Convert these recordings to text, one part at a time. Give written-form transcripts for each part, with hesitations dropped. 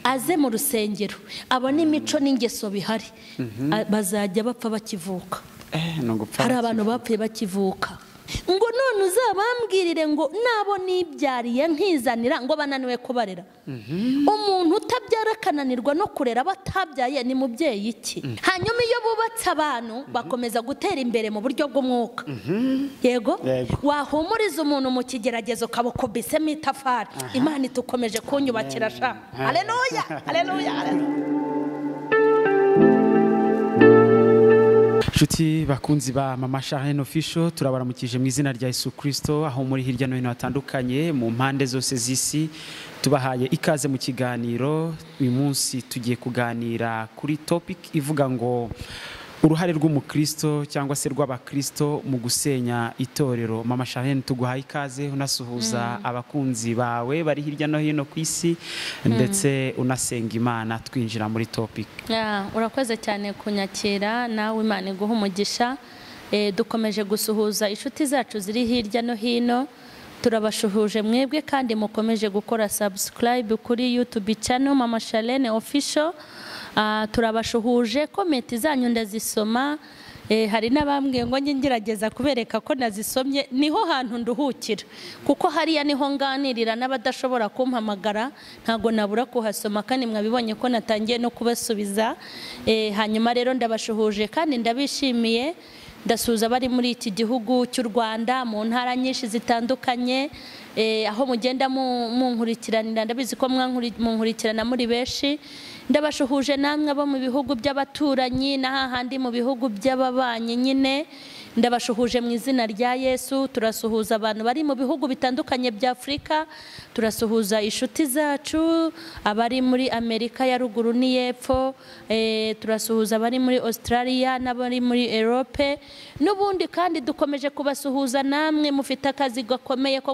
Aze mu rusengero abone imico n'ingeso bihari, bazajya bapfa bakivuka. Hari abantu bapfuye bakivuka. Ngo none uzabambwirire ngo nabo nibyariye nkizanira ngo bananiwe kubarera. Umuntu utabyara akananirwa no kurera batabyaye ni mubyeyi iki? Hanyuma iyo bubatse abantu bakomeza gutera imbere mu buryo bw'umwuka. Yego, wahumuriza umuntu mu kigeragezo kabukubisemo itafari. Imana itukomeje kunyubakira sha. Haleluya, haleluya, haleluya. Nshuti bakunzi ba Mama Charlene Official, turabaramukije mu izina rya Yesu Kristo aho muri hirya no hino hatandukanye mu mpande zose z'isi. Tubahaye ikaze mu kiganiro. Uyu munsi tugiye kuganira kuri topic ivuga ngo uruhare rw'umukristo cyangwa se rw'abakristo mu gusenya itorero. Mama Charlene, tuguhaye ikaze, unasuhuza abakunzi bawe bari hirya no hino ku isi, ndetse unasenga Imana twinjira muri topic. Urakoze cyane kunyakira, nawe Imana iguha umugisha. Dukomeje gusuhuza inshuti zacu ziri hirya no hino. Turabashuhuje mwebwe kandi mukomeje gukora subscribe kuri YouTube channel Mama Charlene Official. Turabashuhuje, comment zanyu ndazisoma. Hari n'abambwiye ngo njye ngerageza kubereka ko nazisomye, niho hantu nduhukira kuko hariya niho nganirira n'abadashobora kumpamagara, ntago nabura kuhasoma kandi mwabibonye ko natangiye no kubasubiza. Hanyuma rero ndabashuhuje kandi ndabishimiye. Ndasuhuza bari muri iki gihugu cy'u Rwanda mu ntara nyinshi zitandukanye, aho mugenda munkurikiranira, ndabizi ko munkurikirana muri benshi. Ndabashuhuje namwe abo mu bihugu by'abaturanyi n'ahandi mu bihugu by'ababanyi nyine, ndabashuhuje mu izina rya Yesu. Turasuhuza abantu bari mu bihugu bitandukanye bya Afurika, turasuhuza inshuti zacu abari muri Amerika ya ruguru n'iyepfo, turasuhuza abari muri Australia n'abari muri Europe n'ubundi. Kandi dukomeje kubasuhuza namwe mufite akazi gakomeye ko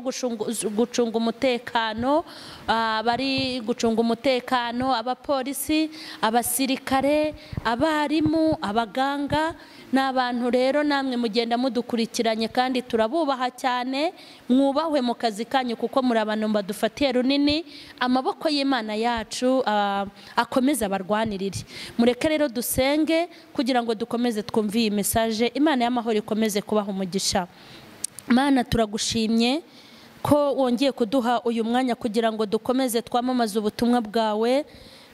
gucunga umutekano, abari gucunga umutekano, abapolisi, abasirikare, abarimu, abaganga n'abantu rero namwe mugenda mudukurikiranye kandi turabubaha cyane. Mwubahwe mu kazi kanyu kuko muri abantu badufatiye runini. Amaboko y'Imana yacu akomeza abarwanirire. Mureke rero dusenge kugira ngo dukomeze twumve iyi message. Imana y'amahoro ikomeze kubaha umugisha. Mana, turagushimye ko wongeye kuduha uyu mwanya kugira ngo dukomeze twamamaze ubutumwa bwawe.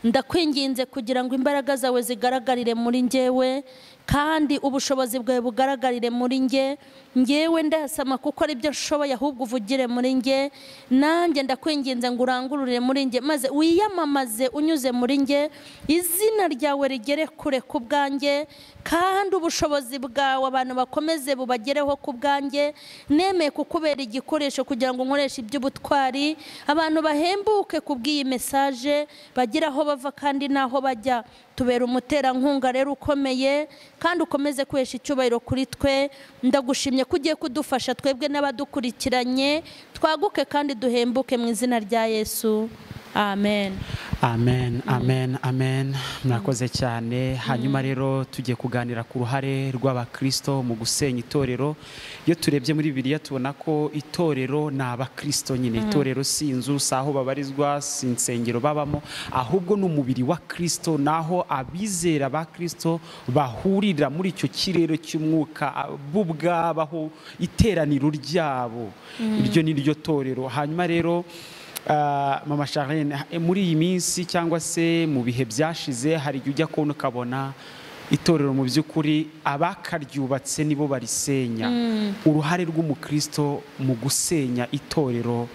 Ndakwinginze kugira ngo imbaraga zawe zigaragarire muri njyewe kandi ubushobozi bwawe bugaragarire muri nge. Ngewe ndasama kuko ari byo nshoboye, ahubwo uvugire muri nge. Nanjye ndakwinginze ngo urangurure muri nge maze wiyamamaze unyuze muri nge, izina ryawe rigere kure ku bwanjye kandi ubushobozi bwawe abantu bakomeze bubagereho ku bwanjye. Nemeye kukubera igikoresho kugira ngo nkoreshe iby'ubutwari, abantu bahembuke ku bw'iyi message, bagira aho bava kandi naho bajya. Tubera umuterankunga rero ukomeye kandi ukomeze kwesha icyubahiro kuri twe. Ndagushimye ko ugiye kudufasha twebwe n'abadukurikiranye, twaguke kandi duhembuke mu izina rya Yesu. Amen. Amen, amen, amen. Murakoze cyane. Hanyuma rero tugiye kuganira ku ruhare rw'abakristo mu gusenya itorero. Iyo turebye muri Bibiliya tubona ko itorero ni abakristo nyine. Itorero si inzu, si aho babarizwa, si insengero babamo, ahubwo ni umubiri wa Kristo, naho abizera ba Kristo bahurira muri icyo kirere cy'umwuka bo ubwabaho iteraniro ryabo. Iryo ni ryo torero. Hanyuma rero Mama Charlene, muri iyi minsi cyangwa se mu bihe byashize hari igihe ujya kubona ukabona itorero mu by'ukuri abakaryubatse nibo barisenya. Uruhare rw'umukristo mu gusenya itorero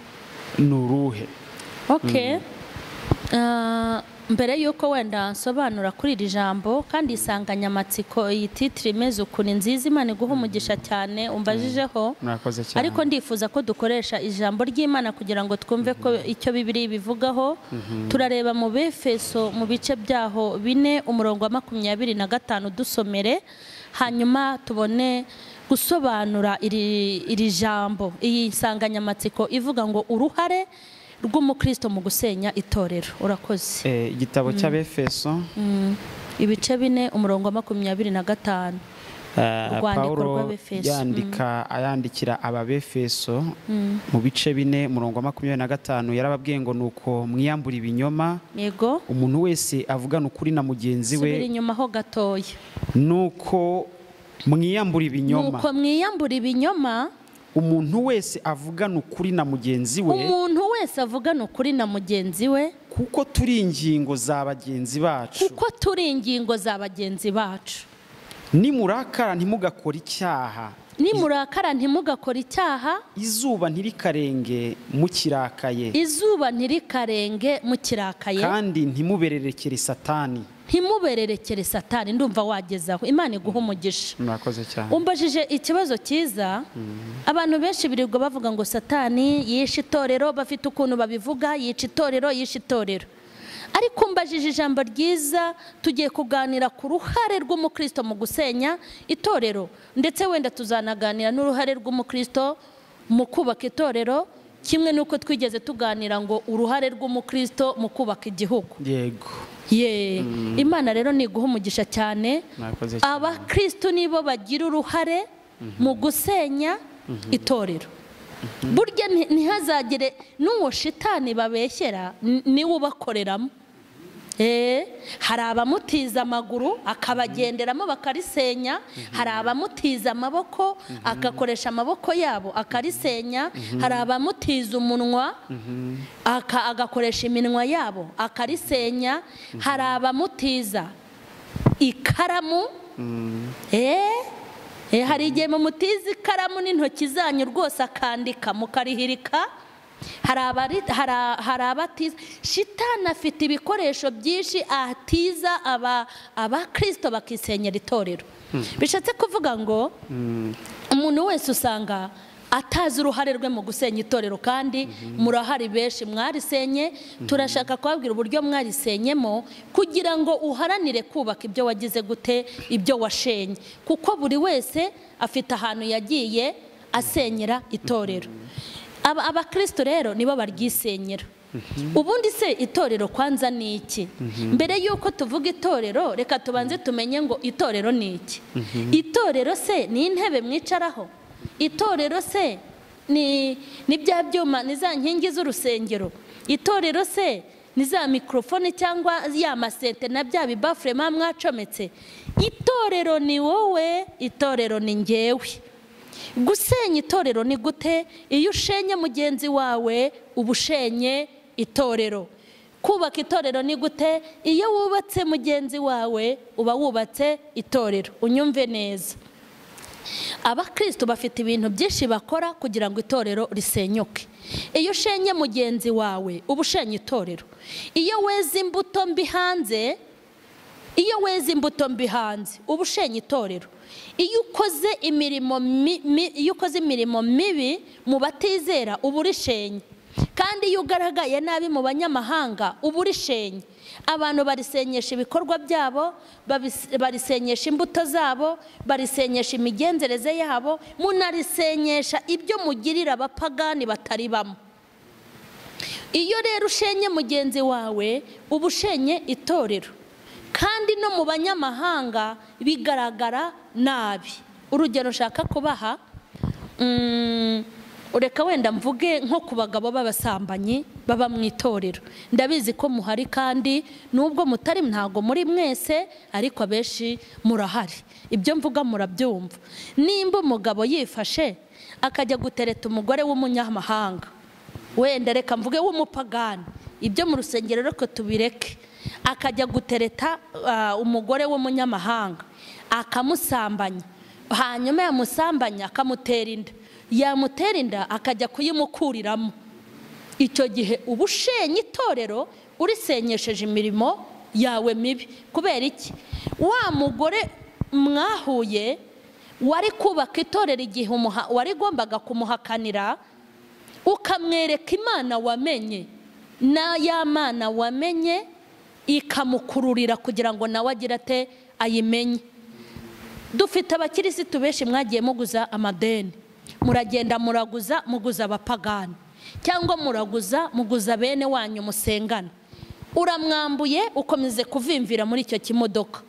ni uruhe? Okay. Mbere yuko wenda nsobanura kuri iri jambo kandi isanganyamatsiko iyi titre imeze ukuntu nziza, Imana iguha umugisha cyane umbajijeho. Ariko ndifuza ko dukoresha ijambo ry'Imana kugira ngo twumve ko icyo Bibiliya ibivugaho. Turareba mu Befeso mu bice byaho 4 umurongo wa 25 dusomere, hanyuma tubone gusobanura iri jambo, iyi nsanganyamatsiko ivuga ngo uruhare rw'umukristo mu gusenya itorero. Urakoze. Igitabo cy'Abefeso ibice 4 umurongo wa 25. Urwandiko Pawulo rw'Abefeso. yandika ayandikira Ababefeso mu bice 4 umurongo wa 25, yarababwiye ngo nuko mwiyambura ibinyoma, Yego. umuntu wese avugana ukuri na mugenzi we. Subira inyuma ho gatoya. Nuko mwiyambura ibinyoma, Nuko mwiyambura ibinyoma, umuntu wese avugana ukuri na mugenzi we, umuntu wese avugana ukuri na mugenzi we, kuko turi ingingo za bagenzi bacu. Kuko turi ingingo za bagenzi bacu. Nimurakara ntimugakore icyaha, Nimurakara ntimugakore icyaha, izuba ntirikarenge mukirakaye, izuba ntirikarenge mukirakaye, kandi ntimubererekere Satani. Ntimubererekere Satani. Ndumva wagezaho. Imana iguha umugisha. Murakoze cyane. Umbajije ikibazo cyiza. Abantu benshi birirwa bavuga ngo Satani yishe itorero, bafite ukuntu babivuga, yica itorero, yishe itorero. Ariko umbajije ijambo ryiza, tugiye kuganira ku ruhare rw'umukristo mu gusenya itorero, ndetse wenda tuzanaganira n'uruhare rw'umukristo mu kubaka itorero, kimwe n'uko twigeze tuganira ngo uruhare rw'umukristo mu kubaka igihugu. Yego. Ye, Imana rero niguha umugisha cyane. Murakoze cyane. Abakristo nibo bagira uruhare mu gusenya itorero. Burya ntihazagire n'uwo shitani babeshyera, niwe ubakoreramo. Hari abamutiza amaguru akabagenderamo bakarisenya, hari abamutiza amaboko agakoresha amaboko yabo akarisenya, hari abamutiza umunwa agakoresha iminwa yabo akarisenya, hari abamutiza ikaramu. Hari igihe mumutiza ikaramu n'intoki zanyu rwose akandika mukarihirika. Hari abatiza. Shitani afite ibikoresho byinshi atiza abakristo bakisenyera itorero. Bishatse kuvuga ngo umuntu wese usanga atazi uruhare rwe mu gusenya itorero, kandi murahari benshi mwarisenye. Turashaka kubabwira uburyo mwarisenyemo kugira ngo uharanire kubaka ibyo wagize gute, ibyo washenye, kuko buri wese afite ahantu yagiye asenyera itorero. Abakristo rero nibo baryisenyera. Ubundi se itorero kwanza ni iki? Mbere yuko tuvuga itorero, reka tubanze tumenye ngo itorero ni iki. Itorero se ni intebe mwicaraho? Itorero se ni bya byuma, ni za nkingi z'urusengero? Itorero se ni za mikrofone cyangwa ya masente na bya bibafure mwacometse? Itorero ni wowe, itorero ni njyewe. Gusenya itorero ni gute? Iyo ushenye mugenzi wawe uba ushenye itorero. Kubaka itorero ni gute? Iyo wubatse mugenzi wawe uba wubatse itorero. Unyumve neza. Abakristo bafite ibintu byinshi bakora kugira ngo itorero risenyuke. Iyo ushenye mugenzi wawe uba ushenye itorero. Iyo weze imbuto mbi hanze, iyo weze imbuto mbi hanze uba ushenye itorero. Iyo ukoze imirimo iyo ukoze imirimo mibi mu batizera uba urishenye. Kandi iyo ugaragaye nabi mu banyamahanga uba urishenye. Abantu barisenyesha ibikorwa byabo, barisenyesha imbuto zabo, barisenyesha imigenzereze yabo, munarisenyesha ibyo mugirira abapagani batari bamo. Iyo rero ushenye mugenzi wawe uba ushenye itorero. Kandi no mu banyamahanga bigaragara nabi. Urugero nshaka kubaha, ureka wenda mvuge nko ku bagabo b'abasambanyi baba mu itorero. Ndabizi ko muhari, kandi nubwo mutari ntago muri mwese, ariko abenshi murahari. Ibyo mvuga murabyumva. Nimba umugabo yifashe akajya gutereta umugore w'umunyamahanga, wenda reka mvuge w'umupagani, ibyo mu rusengero reko tubireke, akajya gutereta umugore w'umunyamahanga akamusambanya, hanyuma yamusambanya akamutera inda, yamutera inda akajya kuyimukuriramo. Icyo gihe uba ushenye itorero, urisenyesheje imirimo yawe mibi. Kubera iki? Wa mugore mwahuye wari kubaka itorero igihe warigombaga kumuhakanira, ukamwereka Imana wamenye, na ya Mana wamenye ikamukururira kugira ngo nawe agire ate ayimenye. Dufite abakirisitu benshi mwagiye muguza amadeni, muragenda muraguza, muguza abapagani, cyangwa muraguza muguza bene wanyu musengana. Uramwambuye ukomeze kuvimvira muri icyo kimodoka,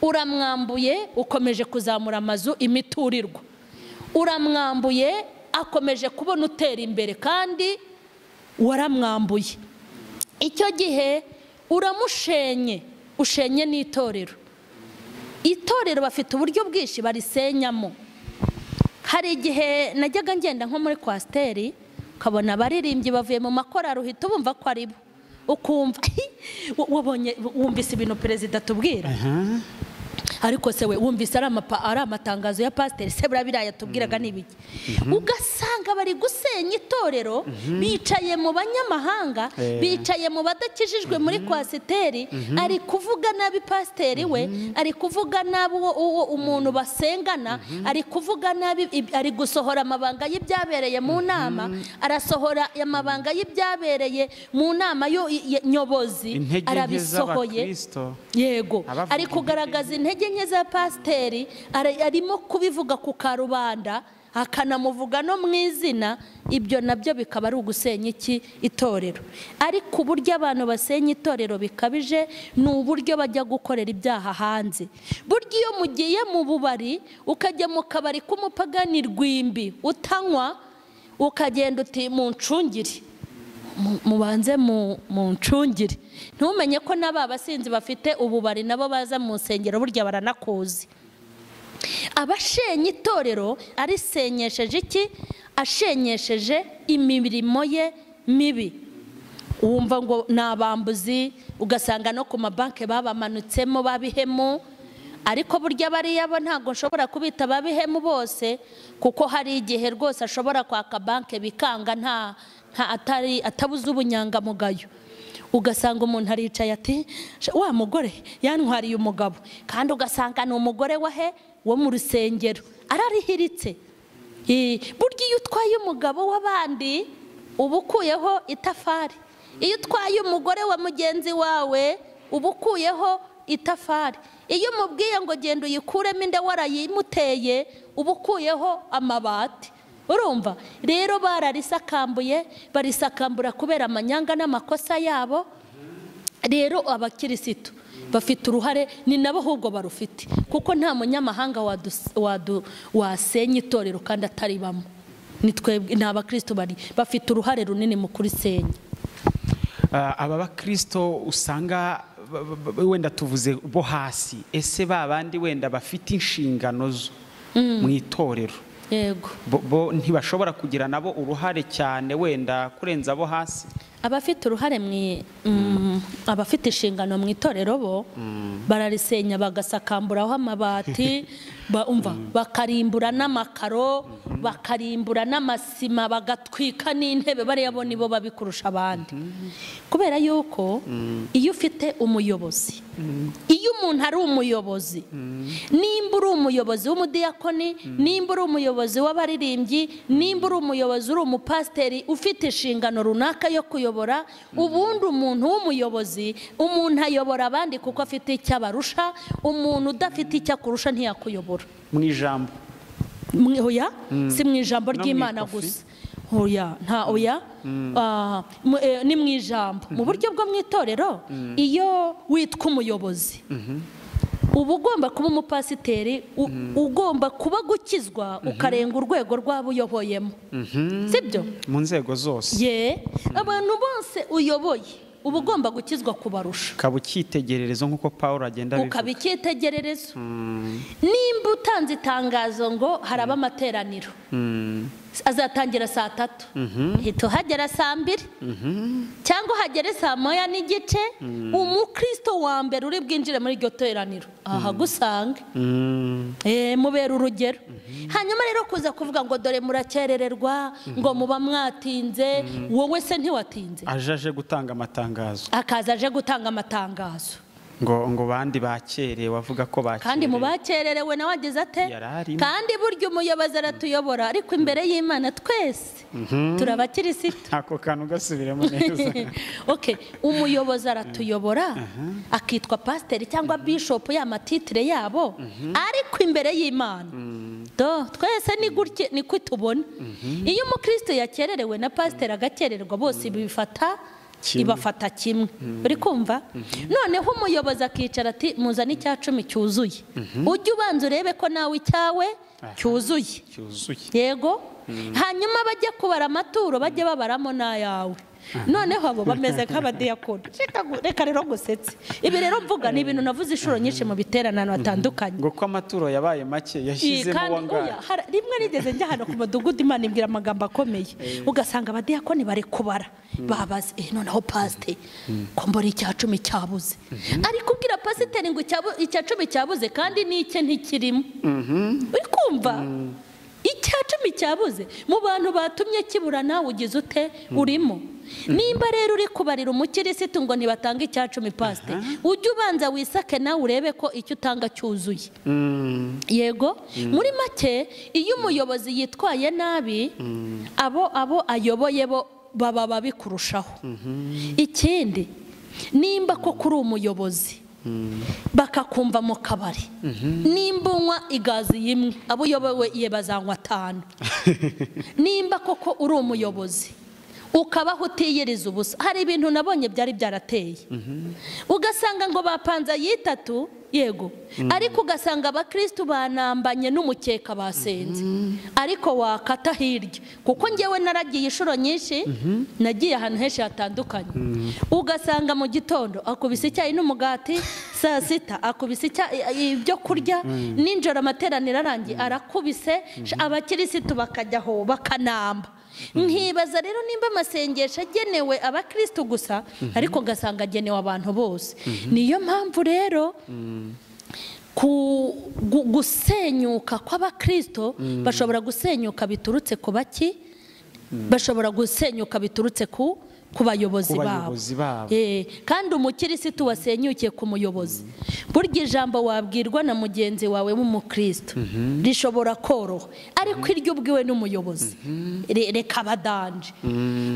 Uramwambuye ukomeje kuzamura amazu imiturirwa, uramwambuye akomeje kubona utera imbere kandi waramwambuye. Icyo gihe uramushenye, ushenye n'itorero. Itorero bafite uburyo bwinshi barisenyamo. Hari igihe najyaga ngenda nko muri kwasiteri, ukabona abaririmbyi bavuye mu makorari, uhita ubumva ko ari bo, ukumva wabonye wumvise ibintu perezida atubwira, ariko se we wumvise ari amatangazo ya pasiteri, se buriya biriya yatubwiraga n'ibiki? Ugasanga bari gusenya itorero, bicaye mu banyamahanga, bicaye mu badakijijwe muri kwasiteri, ari kuvuga nabi pasiteri we, ari kuvuga nabi uwo umuntu basengana, ari kuvuga nabi, ari gusohora amabanga y'ibyabereye mu nama, arasohora amabanga y'ibyabereye mu nama nyobozi, arabisohoye. Yego, ari kugaragaza intege nke za pasiteri, arimo kubivuga ku karubanda, akanamuvuga no mu izina. Ibyo nabyo bikaba ari ugusenya iki itorero. Ariko uburyo abantu basenya itorero bikabije ni uburyo bajya gukorera ibyaha hanze. Burya iyo mugiye mu bubari, ukajya mu kabari k'umupagani rwimbi utanywa, ukagenda uti muncungire, mubanze muncungire, ntumenye ko n'aba basinzi bafite ububari nabo baza mu nsengero, burya baranakuzi. Abashenye itorero arisenyesheje iki? Ashenyesheje imirimo ye mibi. Wumva ngo ni abambuzi, ugasanga no ku mabanki babamanutsemo babihemu. Ariko burya bariya bo ntabwo nshobora kubita babihemu bose, kuko hari igihe rwose ashobora kwaka banki bikanga, nta atari atabuze ubunyangamugayo. Ugasanga umuntu aricaye ati wa mugore yantwariye umugabo, kandi ugasanga ni umugore wahe wo mu rusengero, ararihiritse. Burya iyo utwaye umugabo w'abandi uba ukuyeho itafari, iyo utwaye umugore wa mugenzi wawe uba ukuyeho itafari, iyo umubwiye ngo genda uyikuremo inda warayimuteye uba ukuyeho amabati. Urumva rero bararisakambuye, barisakambura kubera amanyanga n'amakosa yabo. Rero abakirisitu bafite uruhare, ni nabo ahubwo barufite, kuko nta munyamahanga wasenya itorero kandi ataribamo. Ni twebwe, ni abakristo bari bafite uruhare runini mu kurisenya. Aba bakristo usanga wenda tuvuze bo hasi, ese babandi wenda bafite inshingano zo mu itorero, yego, bo ntibashobora kugira nabo uruhare cyane wenda kurenza abo hasi? Abafite uruhare abafite inshingano mu itorero bo bararisenya, bagasakamburaho amabati, umva bakarimbura n'amakaro, bakarimbura n'amasima, bagatwika n'intebe. Bariya bo nibo babikurusha abandi, kubera yuko iyo ufite umuyobozi, iyo umuntu ari umuyobozi, nimba uri umuyobozi w'umudiyakoni, nimba uri umuyobozi w'abaririmbyi, nimba uri umuyobozi uri umupasiteri ufite inshingano runaka yo kuyobora, ubundi umuntu w'umuyobozi, umuntu ayobora abandi kuko afite icyo abarusha. Umuntu udafite icyo akurusha ntiyakuyobora. Mu ijambo, oya, si mu ijambo ry'Imana gusa, oya, nta oya, ni mu ijambo, mu buryo bwo mu itorero. Iyo witwa umuyobozi, uba ugomba kuba umupasiteri, ugomba kuba gukizwa ukarenga urwego rw'abo uyoboyemo, sibyo? Mu nzego zose. Ye, abantu bose uyoboye uba ugomba gukizwa kubarusha, ukaba icyitegererezo nk'uko Paul agenda abivuga, ukaba icyitegererezo. Nimba utanze itangazo ngo haraba amateraniro azatangira saa 3, hita uhagera saa 2 cyangwa uhagere saa 1:30, umukristo wa mbere uri bwinjire muri iryo teraniro ahagusange, mubera urugero. Hanyuma rero kuza kuvuga ngo dore murakerererwa, ngo muba mwatinze, wowe se ntiwatinze? Aje gutanga amatangazo, akaza aje gutanga amatangazo ngo bandi bakerewe, avuga ko bakerewe, kandi mu bakererewe nawe ageze ate? Kandi burya umuyobozi aratuyobora, ariko imbere y'Imana twese turabakirisitu. Ako kantu gasubiremo neza. Okay, umuyobozi aratuyobora akitwa pasiteri cyangwa bishop, ya matitire yabo, ariko imbere y'Imana do twese ni gutya niko tubona. Iyo umukristo yakererewe na pasiteri agakererwa, bose bifata Ibafata kimwe. Uri kumva? Noneho umuyobozi akicara ati muzane icya 10 cyuzuye. Ujye ubanza urebe ko nawe icyawe cyuzuye. Yego. Hanyuma bajye kubara amaturo bajye babaramo n'ayawe. Noneho abo bameze nk'abadiyakoni. Reka rero gusetse. Ibi rero mvuga ni ibintu navuze inshuro nyinshi mu biteranano hatandukanye. Ngo ko amaturo yabaye make yashyizemo wangahe. Rimwe nigeze njya hano ku mudugudu Imana imbwira amagambo akomeye. Ugasanga abadiyakoni bari kubara. Babaze noneho pasite ko mbora icya 10 cyabuze. Ariko ubwira pasiteri ngo icya 10 cyabuze kandi n'icye ntikirimo. Uri kumva? Icya 10 cyabuze mu bantu batumye kibura nawe ugize ute urimo. Nimba rero uri kubarira umukirisitu ngo ntibatanga icya 10 pasite, ujye ubanza wisake nawe urebe ko icyo utanga cyuzuye. Yego. Muri make iyo umuyobozi yitwaye nabi abo ayoboye bo baba babi kurushaho. Ikindi nimba ko kuri umuyobozi bakakumva mu kabari, nimba unywa igazi yimwe abo uyobowe iye bazanywa 5. Nimba koko uri umuyobozi ukabaho utiyiriza ubusa, hari ibintu nabonye byari byarateye. Ugasanga ngo bapanza yitatu, yego, ariko ugasanga abakristu banambanye n'umukeka basenze. Ariko wakata hirya, kuko ngewe naragiye inshuro nyinshi, nagiye ahantu henshi hatandukanye. Ugasanga mu gitondo akubise icyayi n'umugati, saa sita akubise ibyo kurya, ninjoro amateraniro arangiye arakubise, abakirisitu bakajyaho bakanamba. Nkibaza rero nimba amasengesho agenewe abakristu gusa, ariko ngasanga agenewe abantu bose. Niyo mpamvu rero gusenyuka kw'abakristo bashobora gusenyuka biturutse ku baki, bashobora gusenyuka biturutse ku bayobozi babo. Kandi umukirisitu wasenyukiye ku muyobozi, burya ijambo wabwirwa na mugenzi wawe w'umukristo rishobora koroha, ariko iryo ubwiwe n'umuyobozi reka badanje.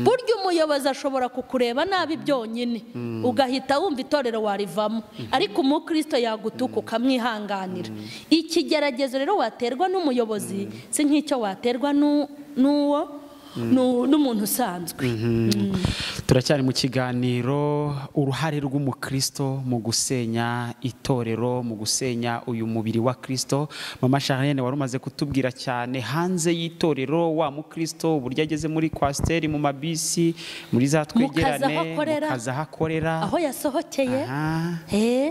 Burya umuyobozi ashobora kukureba nabi byonyine ugahita wumva itorero warivamo, ariko umukristo yagutuka ukamwihanganira. Ikigeragezo rero waterwa n'umuyobozi si nk'icyo waterwa n'uwo n'umuntu usanzwe. Turacyari mu kiganiro uruhare rw'umukristo mu gusenya itorero, mu gusenya uyu mubiri wa Kristo. Mama Charlene wari umaze kutubwira cyane hanze y'itorero wa mukristo uburyo ageze muri kwasteri, mu mabisi, muri za twegerane, mukaza hakorera, aho yasohokeye,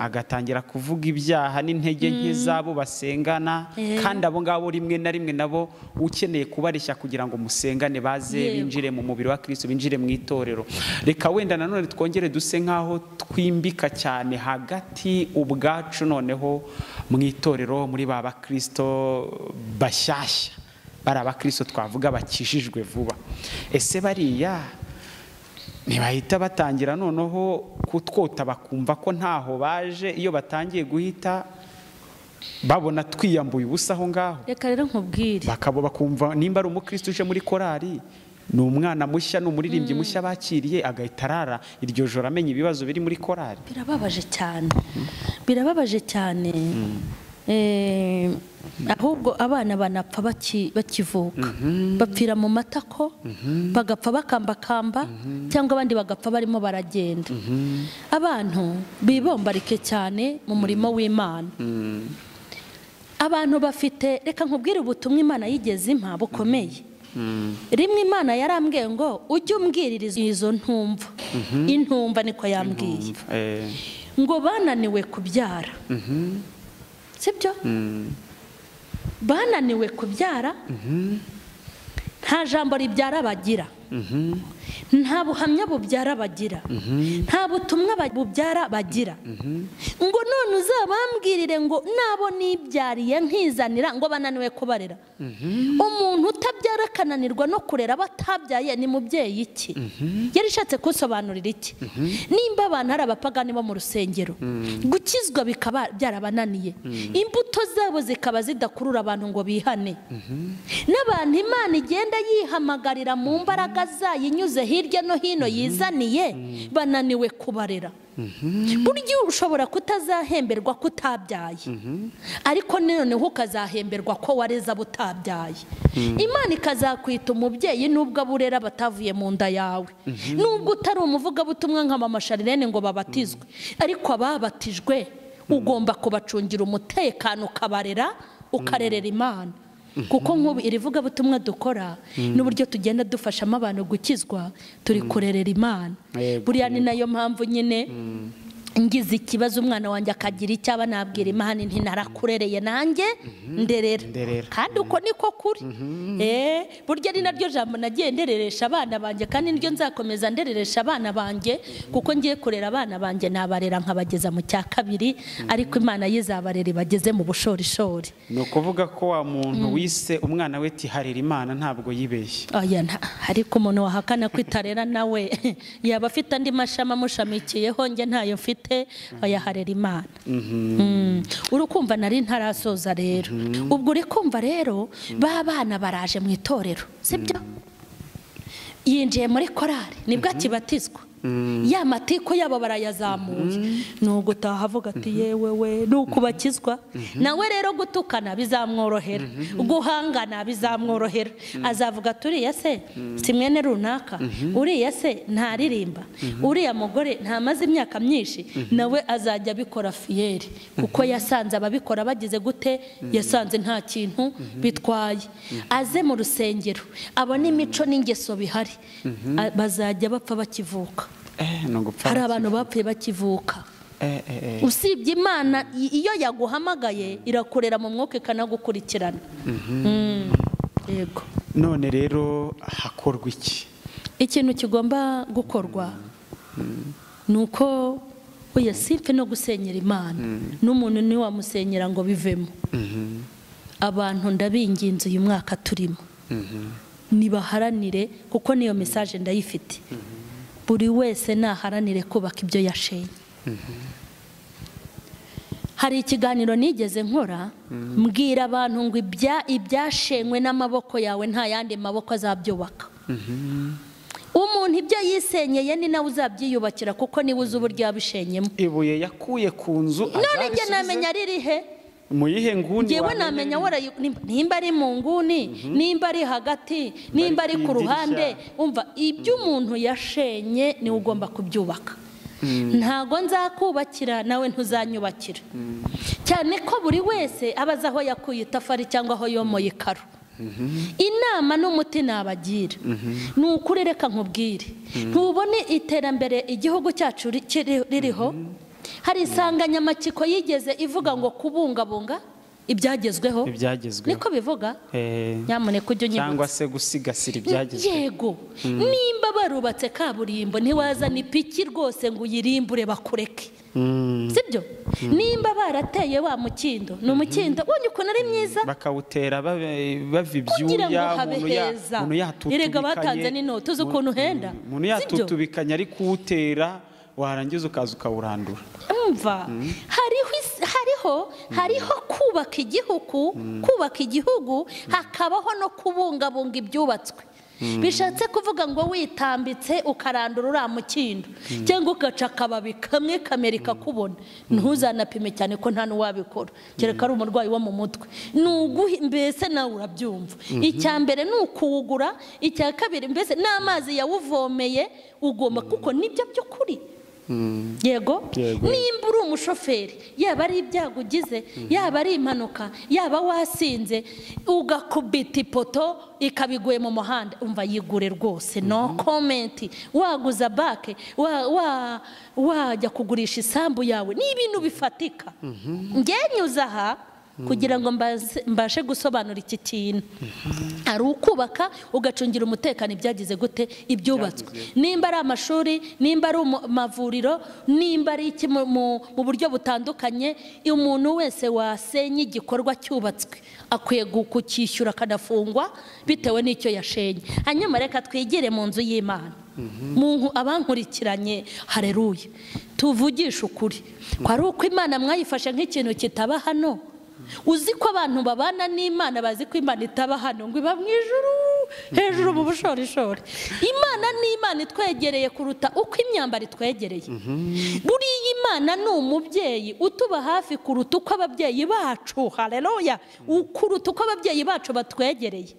agatangira kuvuga ibyaha n'intege nke zabo basengana, kandi abo ngabo rimwe na rimwe nabo ukeneye kubareshya kugira ngo musengane baze binjire mu mubiri wa Kristo, binjire mu itorero. Reka wenda nanone twongere duse nkaho twimbika cyane hagati ubwacu noneho mu itorero, muri ba bakristo bashyashya, bari abakristo twavuga bakijijwe vuba. Ese bariya ntibahita batangira noneho kutwota bakumva ko ntaho baje iyo batangiye guhita babona twiyambuye ubusa aho ngaho? Reka rero nkubwire, bakabo bakumva nimba ari umukristo uje muri korari, ni umwana mushya, ni umuririmbyi mushya bakiriye, agahita arara iryo joro amenya ibibazo biri muri korari. Birababaje cyane, birababaje cyane. Ahubwo abana banapfa bakivuka, bapfira mu matako, bagapfa bakambakamba, cyangwa abandi bagapfa barimo baragenda. Abantu bibombarike cyane mu murimo w'Imana. Abantu bafite, reka nkubwire ubutumwa Imana yigeze impa bukomeye. Rimwe Imana yarambwiye ngo ujye umbwiririza izo ntumva. Intumva niko yambwiye. Ngo bananiwe kubyara. Sibyo? Bananiwe kubyara, nta jambo ribyara bagira, nta buhamya bubyara bagira, nta butumwa bubyara bagira. Ngo none uzabambwirire ngo nabo nibyariye nkizanira, ngo bananiwe kubarera. Umuntu utabyara akananirwa no kurera batabyaye ni mubyeyi iki? Yari ishatse kunsobanurira iki? Nimba abantu ari abapagani bo mu rusengero, gukizwa bikaba byarabananiye, imbuto zabo zikaba zidakurura abantu ngo bihane, n'abantu Imana igenda yihamagarira mu mbaraga imbaraga zayo inyuze hirya no hino yizaniye, bananiwe kubarera. Burya ushobora kutazahemberwa ko utabyaye, ariko noneho ukazahemberwa ko wareze abo utabyaye. Imana ikazakwita umubyeyi nubwo aburera batavuye mu nda yawe, nubwo utari umuvugabutumwa nka mama Charlene ngo babatizwe, ariko ababatijwe ugomba kubacungira umutekano, ukabarera, ukarerera Imana. Kuko nk'ubu iri vugabutumwa dukora n'uburyo tugenda dufashamo abantu gukizwa, turi kurerera Imana. Buriya ni nayo mpamvu nyine ngize ikibazo umwana wanjye akagira icyo aba, nabwira Imana nti narakurereye nanjye nderera. Kandi uko niko kuri. Burya ni naryo jambo nagiye ndereresha abana banjye, kandi niryo nzakomeza ndereresha abana banjye, kuko ngiye kurera abana banjye nabarera nkabageza mu cya kabiri, ariko Imana yizabarera ibageze mu bushorishori. Ni ukuvuga ko wa muntu wise umwana we tiharira Imana ntabwo yibeshye. Oya, ariko umuntu wahakana kwitarera nawe yaba afite andi mashami amushamikiyeho, njye ntayo mfite. Oya, harera Imana. Uri kumva nari ntarasoza rero. Ubwo uri kumva rero ba bana baraje mu itorero, sibyo? Yinjiye muri korari nibwo akibatizwa, ya matiko yabo barayazamuye, ni ugutaha avuga ati yewe we, ni ukubakizwa. Nawe rero gutukana bizamworohera, guhangana bizamworohera, azavuga ati uriya se si mwene runaka, uriya se ntaririmba, uriya mugore ntamaze imyaka myinshi. Nawe azajya abikora fiyeri, kuko yasanze ababikora bagize gute, yasanze nta kintu bitwaye. Aze mu rusengero abone imico n'ingeso bihari, bazajya bapfa bakivuka. Hari abantu bapfuye bakivuka. Usibye Imana iyo yaguhamagaye irakorera mu mwuka ikanagukurikirana. Yego. None rero hakorwa iki? Ikintu kigomba gukorwa ni uko oya simpe no gusenyera Imana, n'umuntu ni wamusenyera ngo bivemo. Abantu ndabinginze uyu mwaka turimo nibaharanire, kuko niyo message ndayifite. Buri wese naharanire kubaka ibyo yashenye. Hari ikiganiro nigeze nkora mbwira abantu ngo ibyashenywe n'amaboko yawe nta yandi maboko azabyubaka. Umuntu ibyo yisenyeye ni nawe uzabyiyubakira, kuko niwe uzi uburyo yabishenyemo. Ibuye yakuye ku nzu none njye namenya riri he? Muyihe nguni? Ngewe namenya nimba ari mu nguni, nimba ari hagati, nimba ari ku ruhande. Umva, ibyo umuntu yashenye niwe ugomba kubyubaka. Ntago nzakubakira nawe ntuzanyubakira. Cyane ko buri wese aba azi aho yakuye itafari cyangwa aho yomoye ikaro. Inama n'umuti nabagira ni ukuri, reka nkubwire, ntubone iterambere igihugu cyacu ririho. Hari insanganyamatsiko yigeze ivuga ngo kubungabunga ibyagezweho, niko bivuga, nyamuneka ujye unyibutsa, cyangwa se gusigasira ibyagezweho. Yego, nimba barubatse kaburimbo ntiwazana ipiki rwose ngo uyirimbure bakureke, sibyo? Nimba barateye wa mukindo, ni umukindo ubonye ukuntu ari mwiza, bakawutera bava ibyuya, umuntu yatutubikanye, erega batanze n'inoti uzi ukuntu uhenda, umuntu yatutubikanye ari kuwutera, warangiza ukaza ukawurandura. Umva, hariho kubaka igihugu, kubaka igihugu hakabaho no kubungabunga ibyubatswe. Bishatse kuvuga ngo witambitse ukarandura uriya mukindo cyangwa ugaca akababi kamwe kamera ikakubona, ntuzanapime cyane ko nta n'uwabikora kereka ari umurwayi wo mu mutwe. Mbese nawe urabyumva. Icya mbere ni ukuwugura, icya kabiri mbese n'amazi yawuvomeye ugomba, kuko nibyo by'ukuri. Yego, nimba uri umushoferi, yaba ari ibyago ugize, yaba ari impanuka, yaba wasinze ugakubita ipoto ikabiguye mu muhanda, umva yigure rwose, no comment. Waguza bake, wajya kugurisha isambu yawe, ni ibintu bifatika. Ngenyuza aha kugira ngo mbashe gusobanura iki kintu. Ari ukubaka ugacungira umutekano ibyagize gute ibyubatswe, nimba ari amashuri, nimba ari amavuriro, nimba ari iki mu buryo butandukanye. Umuntu wese wasenye igikorwa cyubatswe akwiye kucyishyura akanafungwa bitewe n'icyo yashenye. Hanyuma reka twigire mu nzu y'Imana. Muntu abankurikiranye, haleluya, tuvugishe ukuri ko ari uko Imana mwayifashe nk'ikintu kitaba hano. Uzi ko abantu babana n'Imana bazi ko Imana itaba hano, ngo iba mu ijuru, Hejuru mu bushorishori. Imana ni Imana itwegereye kuruta uko imyambaro itwegereye. Buriya Imana ni umubyeyi utuba hafi kuruta uko ababyeyi bacu, haleluya, kuruta uko ababyeyi bacu batwegereye.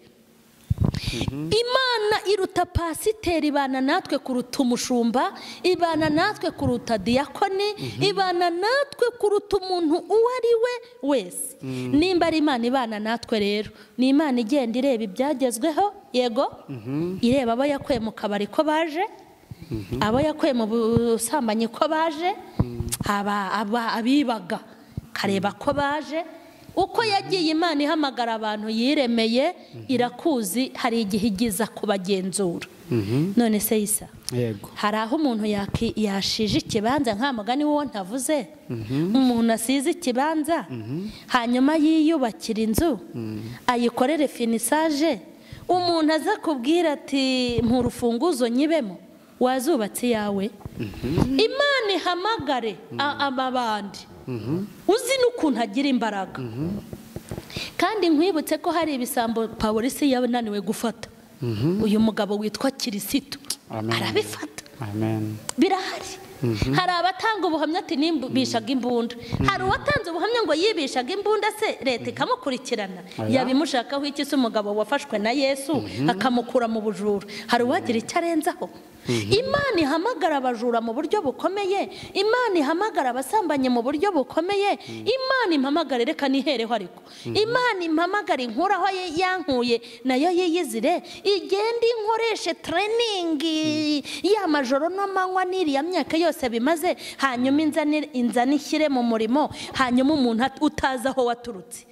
Imana iruta pasiteri, ibana natwe kuruta umushumba, ibana natwe kuruta diyakoni, ibana natwe kuruta umuntu uwo ari we wese. Nimba ari Imana ibana natwe rero, ni Imana igenda ireba ibyagezweho, yego, ireba abo yakuye mu kabari ko baje, abo yakuye mu busambanyi ko baje, abibaga kareba ko baje. Uko yagiye Imana ihamagara abantu yiremeye, irakuzi, hari igihe igiza kubagenzura. None se Isa, yego, hari aho umuntu yashije ikibanza, nka mugani wo ntavuze, umuntu asize ikibanza, hanyuma yiyubakira inzu, ayikorere finissage, umuntu aza kubwira ati mpa urufunguzo nyibemo, wazubatse yawe. Imana ihamagare amabandi uzi n'ukuntu agira imbaraga. Kandi nkwibutse ko hari ibisambo polisi yananiwe gufata. Uyu mugabo witwa Kirisito arabifata. Amen. Birahari. Hari abatanga ubuhamya ati nimbishaga imbunda. Hari uwatanze ubuhamya ngo yibishaga imbunda, se leta ikamukurikirana. Yabimushakaho iki se umugabo wafashwe na Yesu akamukura mu bujura? Hari uwagira icyo arenzaho? Imana ihamagara abajura mu buryo bukomeye, Imana ihamagara abasambanye mu buryo bukomeye, Imana impamagare, reka nihereho ariko. Imana impamagare inkuraho yankuye nayo yiyizire, igende inkoreshe training y'amajoro n'amanywa n'iriya myaka yose bimaze, hanyuma inzane ishyire mu murimo, hanyuma umuntu utazi aho waturutse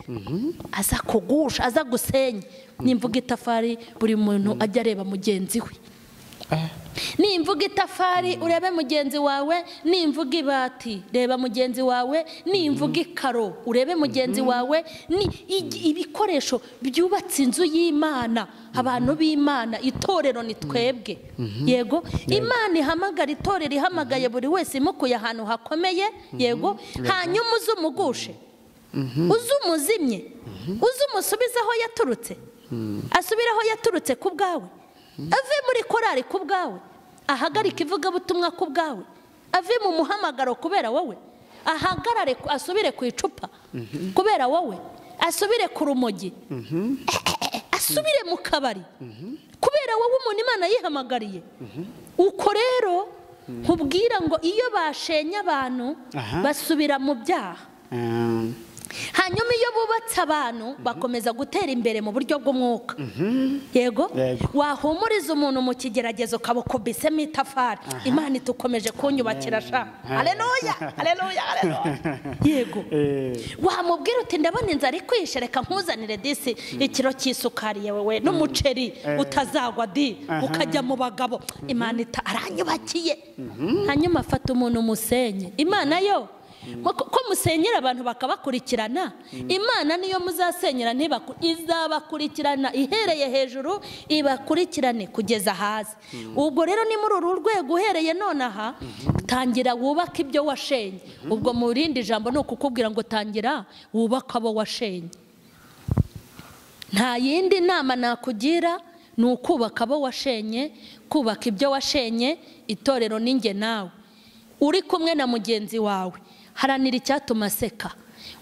aza kugusha, aza gusenya. Nimvuga itafari buri muntu ajya areba mugenzi we. Nimvuga itafari urebe mugenzi wawe, nimvuga ibati reba mugenzi wawe, nimvuga ikaro urebe mugenzi wawe. Ni ibikoresho byubatse inzu y'Imana, abantu b'Imana, itorero ni twebwe. Yego, Imana ihamagara itorero, ihamagaye buri wese imukuye ahantu hakomeye, yego, hanyuma uzumugushe, uzumuzimye, uzumusubize aho yaturutse, asubire aho yaturutse ku bwawe, ave muri korari ku bwawe, ahagarike ivugabutumwa ku bwawe, ave mu muhamagaro kubera wowe, ahagarare asubire ku icupa kubera wowe, asubire ku rumogi, asubire mu kabari kubera wowe umuntu Imana yihamagariye. Uko rero nkubwira ngo iyo bashenye abantu basubira mu byaha, hanyuma iyo bubatse abantu bakomeza gutera imbere mu buryo bw'umwuka. Yego, wahumuriza umuntu mu kigeragezo kabukubisemo itafari, Imana itukomeje kunyubakira sha. Haleluya, haleluya, haleluya. Yego, wamubwira uti ndabona inzara ikwishe, reka nkuzanire disi ikiro cy'isukari yewe n'umuceri utazagwa di ukajya mu bagabo. Imana aranyubakiye. Hanyuma afata umuntu musenye. Imana yo ko musenyera abantu bakabakurikirana, Imana niyo muzasenyera izabakurikirana ihereye hejuru ibakurikirane kugeza hasi. Ubwo rero ni muri uru rwego uhereye nonaha, tangira wubaka ibyo washenye. Ubwo mu rindi jambo ni ukukubwira ngo tangira wubaka abo washenye. Nta yindi nama nakugira ni ukubaka abo washenye, kubaka ibyo washenye. Itorero ninjye nawe uri kumwe na mugenzi wawe, haranira icyatuma aseka.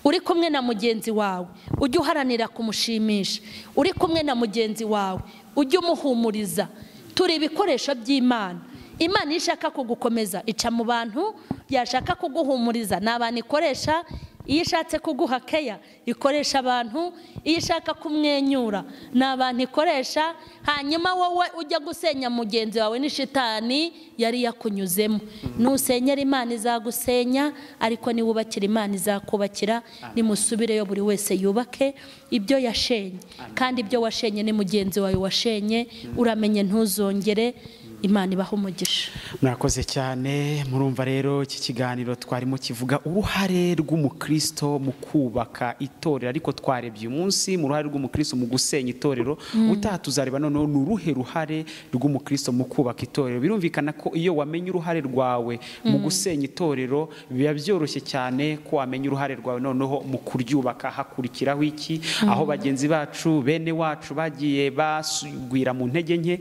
Uri kumwe na mugenzi wawe ujye uharanira kumushimisha. Uri kumwe na mugenzi wawe ujye umuhumuriza. Turi ibikoresho by'Imana. Imana ishaka kugukomeza ica mu bantu, yashaka kuguhumuriza ni abantu ikoresha. Iyo ishatse kuguha keya ikoresha abantu, iyo ishaka kumwenyura ni abantu ikoresha. Hanyuma wowe ujya gusenya mugenzi wawe ni shitani yari yakunyuzemo. Nusenyera Imana izagusenya, ariko niwubakira Imana izakubakira. Nimusubireyo buri wese yubake ibyo yashenye, kandi ibyo washenye ni mugenzi wawe washenye, uramenye ntuzongere. Imana ibahe umugisha. Murakoze cyane. Murumva rero iki kiganiro twarimo kivuga uruhare rw'umukristo mu kubaka itorero, ariko twarebye uyu munsi mu ruhare rw'umukristo mu gusenya itorero. Ubutaha tuzareba noneho ni uruhe ruhare rw'umukristo mu kubaka itorero. Birumvikana ko iyo wamenye uruhare rwawe mu gusenya itorero biba byoroshye cyane ko wamenya uruhare rwawe noneho mu kuryubaka. Hakurikiraho iki? Aho bagenzi bacu, bene wacu bagiye basugwira mu ntege nke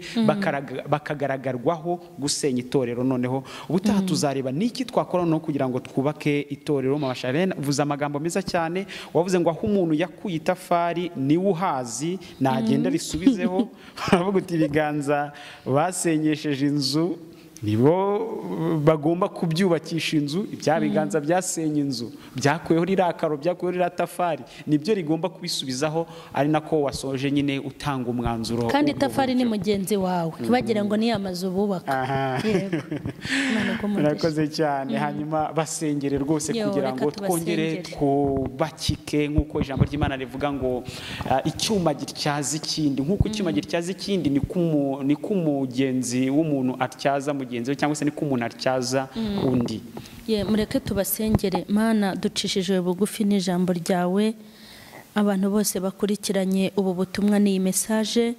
bakagaragarwaho gusenya itorero. Noneho ubutaha tuzareba niki twakora no kugira ngo twubake itorero. Mama Charlene, uvuze amagambo meza cyane, wavuze ngo aho umuntu yakuye itafari niwe uhazi, nagenda risubizeho. Uravuga uti ibiganza basenyesheje inzu nibo bagomba kubyubakisha inzu, ibya biganza byasenye inzu byakuyeho rirakaro, byakuyeho riratafari, nibyo rigomba kubisubizaho. Ari nako wasoje nyine utanga umwanzuro. Kandi itafari ni mugenzi wawe, ntibagira ngo ni amazu bubaka. Yego, murakoze cyane. Hanyuma basengere rwose kugira ngo twongere twubakike, nk'uko ijambo ry'Imana rivuga ngo icyuma gityaza ikindi, nk'uko icyuma gityaza ikindi niko umugenzi w'umuntu atyaza mugenzi we, cyangwa se niko umuntu atyaza undi. Mureke tubasengere. Mana, ducishije bugufi n'ijambo ryawe, abantu bose bakurikiranye ubu butumwa n'iyi message,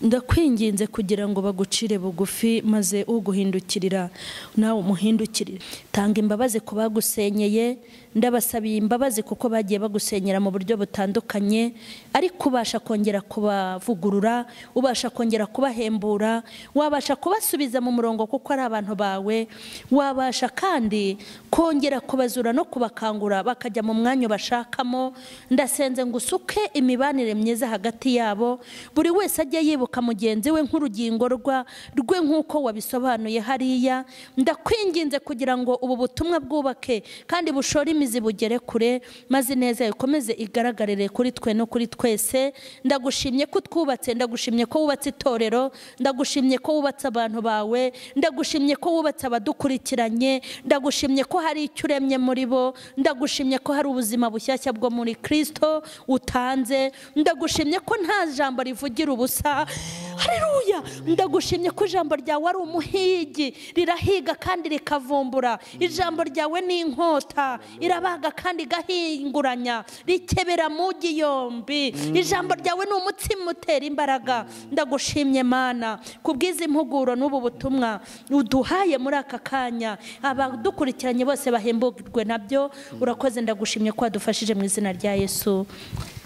ndakwinginze kugira ngo bagucire bugufi, maze uguhindukirira nawe umuhindukirire. Tanga imbabazi ku bagusenyeye, ndabasabiye imbabazi kuko bagiye bagusenyera mu buryo butandukanye, ariko ubasha kongera kubavugurura, ubasha kongera kubahembura, wabasha kubasubiza mu murongo kuko ari abantu bawe, wabasha kandi kongera kubazura no kubakangura bakajya mu mwanya bashakamo. Ndasenze ngo usuke imibanire myiza hagati yabo, buri wese ajye yibuka mugenzi we nk'urugingo rwe nk'uko wabisobanuye hariya. Ndakwinginze kugira ngo ubu butumwa bwubake kandi bushore imizi bugere kure, maze neza ikomeze igaragarire kuri twe no kuri twese. Ndagushimye ko twubatse, ndagushimye ko wubatse itorero, ndagushimye ko wubatse abantu bawe, ndagushimye ko wubatse abadukurikiranye, ndagushimye ko hari icyo uremye muri bo, ndagushimye ko hari ubuzima bushyashya bwo muri Kristo utanze, ndagushimye ko nta jambo rivugira ubusa. Haleluya! Ndagushimye ko ijambo ryawe ari umuhigi, rirahiga kandi rikavumbura. Ijambo ryawe ni inkota, irabaga kandi igahinguranya, rikebera mugi yombi. Ijambo ryawe ni umutsima utera imbaraga. Ndagushimye Mana kubwiza impuguro n'ubu butumwa uduhaye muri aka kanya, abadukurikiranye bose bahemburwe nabyo. Urakoze, ndagushimye ko wadufashije mu izina rya Yesu.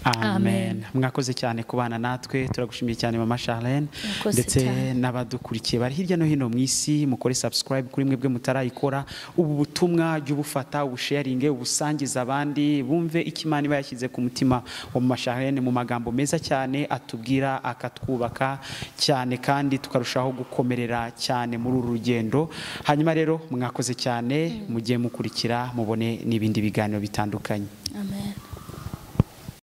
Amen. Mwakoze cyane kubana natwe, turagushimiye cyane Mama Charlene ndetse n'abadukurikiye bari hirya no hino mu isi. Mukore subscribe kuri mwebwe mutarayikora. Ubu butumwa jya ubufata, ubusharinge, ubusangiza abandi bumve icyo Imana iba yashyize ku mutima wa Mama Charlene mu magambo meza cyane atubwira akatwubaka cyane kandi tukarushaho gukomerera cyane muri uru rugendo. Hanyuma rero mwakoze cyane, mugiye mukurikira mubone n'ibindi biganiro bitandukanye. Amen.